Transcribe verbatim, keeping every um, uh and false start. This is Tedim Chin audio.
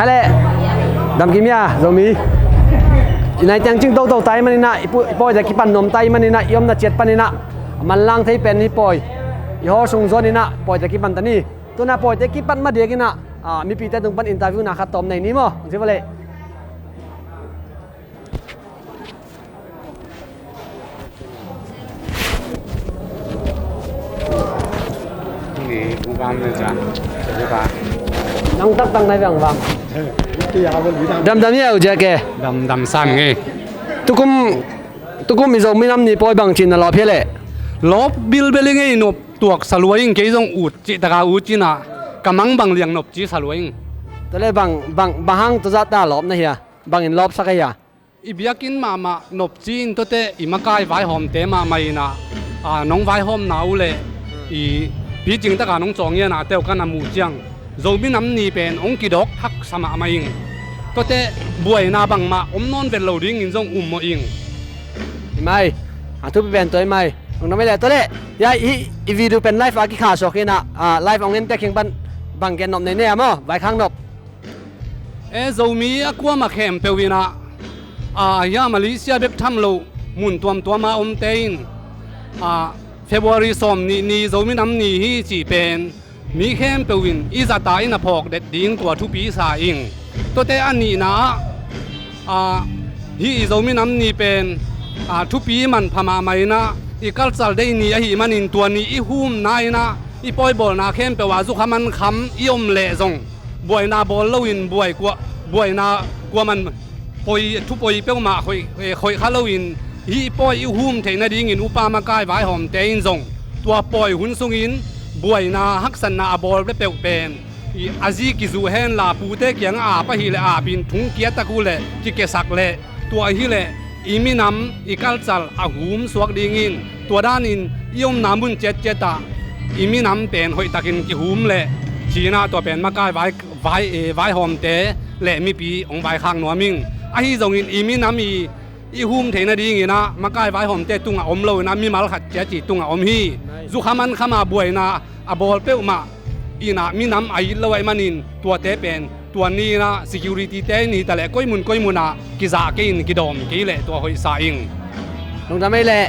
Ale, dam kim hia, Zomi. I nai tiang cing toto ta i maninah, i pu-, i pawite kipan nuam ta i maninah, i omna ciat paninah, a manlang thei pen hi pawi. I haw sung zuaninah, pawite kipan ta ni. Tunah pawite kipan ma diakinah, ah, mipite tung pan interview na khat tawm nei ni maw. Zi vale. Nang taktak nai veng vang. Damdam hi au Jack e. Damdam san ngei. Tukum, tukum i Zomi Nam Ni pawi bang cin na lawp hi leh. Lawp bilbel i ngei nop tuak salua ing kei zong ut cih taka ut cinah ka mang bang liang nop ci salua ing. Tale bang, bang, bang hang tuzah ta lawp na hia. Bangin lawpsak a hia. I biakinn mahmah nopci in tuate i makai vaihawmte mahmah inah, a, nong vaihawmna uh leh i picing taka nong cawng ianah teu ka na muh ciang Zomi Nam Ni pen hong kidawk haksa mahmah ing. Tuate buaina bangmah om nawn vet lo dingin zong um mawh ing. I mai, a thupi pen tua i mai. Hong na mai le tua le, ya, i, i video pen live a kikha suak inah, a, live hong en tek hing pan bang gen nop nei ne a maw, vaikhak nop. E, Zomi a kuamah khempeuh inah, a, hia Malaysia bek tham lo mun tuamtuama omte in, a, February sawm nih ni Zomi Nam Ni hi cih pen mi khempeuh in i zata in a phawk det ding tua thupi sa ing. Tuate a nihna ah, a, hih i Zomi Nam Ni pen, a, thupi manpha mahmah inah i culture day ni ahih manin tua ni i humna inah i pawibawlna khempeuh ah zukha mankham i om leh zong buaina bawl loin buai kua, buaina kuaman poi, thupoi peuhmah khoih, eh, khoih kha loin hih pawi i hum theih nadingin upa makai vaihawmte in zong tua pawi hun sungin buaina haksatna a bawl peuhpeuh pen i a zi kizuh henla pute kiangah ap ahileh apin thung kiatak uhleh kikesak leh tua ahileh i minam i culture a hum suak dingin tua danin i omna mun ciatciatah i minam pen hoihtakin kihum leh cinah tua pen makai vai, vai, eh, vaihawmte le mipi hong vaikhak nuam ing. Ahi zongin i minam i, i hum theih nadinginah makai vaihawmte tungah om loinah mimal khat ciaci tungah om hi. Zukha mankhama buaina a bawl peuhmah inah minam a it lo ahih manin tuate pen tua ni inah security te in hita leh koimun koimunah kizah kei in kidawm kei leh tua hoihsa ing. Lungdam ei leh